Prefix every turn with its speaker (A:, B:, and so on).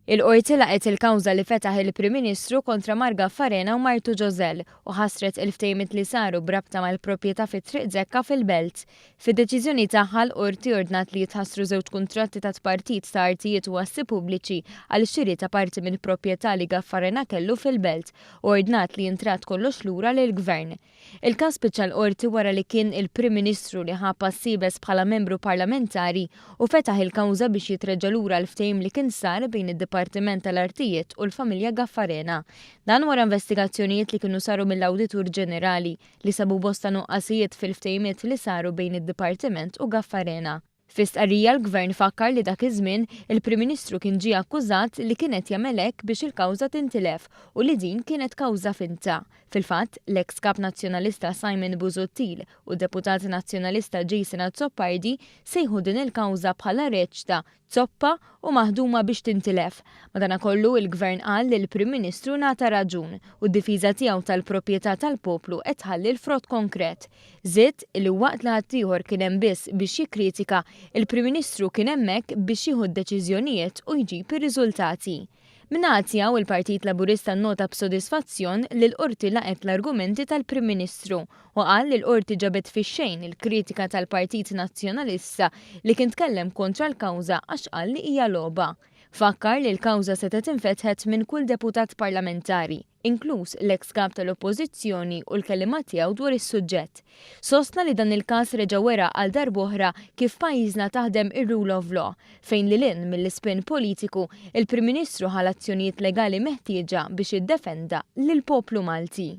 A: Il-Qorti laqgħet il-kawża li fetaħ il-Prim Ministru kontra Mark Gaffarena u martu Joselle u ħassret il-ftehimiet li saru b'rabta mal-proprjetà fi Triq Zekka fil-Belt. Fid-deċiżjoni tagħha l-Qorti ordnat li jitħassru żewġ kuntratti ta' tpartit ta' artijiet u assi pubbliċi għal xiri ta' parti minn proprjetà li Gaffarena kellu fil-Belt u ordnat li jintradd kollox lura lill-Gvern. Il-każ spiċċa l-Qorti wara li kien il-Prim Ministru li ħa pass iebes bħala membru parlamentari u fetaħ il-kawża biex jitreġġa' lura l-ftehim li kien sar bejn id-Dipartiment tal-Artijiet u l-familja Gaffarena. Dan wara investigazzjonijiet li kienu saru mill-Awditur Ġenerali li sabu bosta nuqqasijiet fil-ftehimiet li saru bejn id-Dipartiment u Gaffarena. Fi stqarrija l-Gvern fakkar li dak iż-żmien, il-Prim Ministru kien ġie akkużat li kien qed jagħmel hekk biex il-kawża tintilef u li din kienet kawża finta. Fil-fatt, l-eks Kap Nazzjonalista Simon Busuttil u d-Deputat Nazzjonalista Jason Azzopardi sejħu din il-kawża bħala reċta zoppa u maħduma biex tintilef. Madanakollu, il-Gvern qal li l-Prim Ministru ngħata raġun u d-difiża tiegħu tal-proprjetà tal-poplu qed tħalli l-frott konkret. Żied li waqt li ħaddieħor kien hemm biss biex jikkritika, il-Prim Ministru kien hemmhekk biex jieħu d-deċiżjonijiet u jġib ir-riżultati. Min-naħa tiegħu, il-Partit Laburista nnota b'sodisfazzjon li l-Qorti laqgħet l-argumenti tal-Prim Ministru u qal li l-Qorti ġabet fix-xejn il-kritika tal-Partit Nazzjonalista li kien tkellem kontra l-kawża għax qal li hija logħba. Fakkar li l-kawża setgħet infetħet minn kull deputat parlamentari, inkluż l-eks Kap tal-Oppożizzjoni u l-kelliema tiegħu dwar is-suġġett. Sostna li dan il-każ reġa' wera għal darb'oħra kif f'pajjiżna taħdem ir-rule of law, fejn lil hinn mill-ispin politiku, il-Prim Ministru ħa l-azzjonijiet legali meħtieġa biex iddefenda lill-poplu Malti.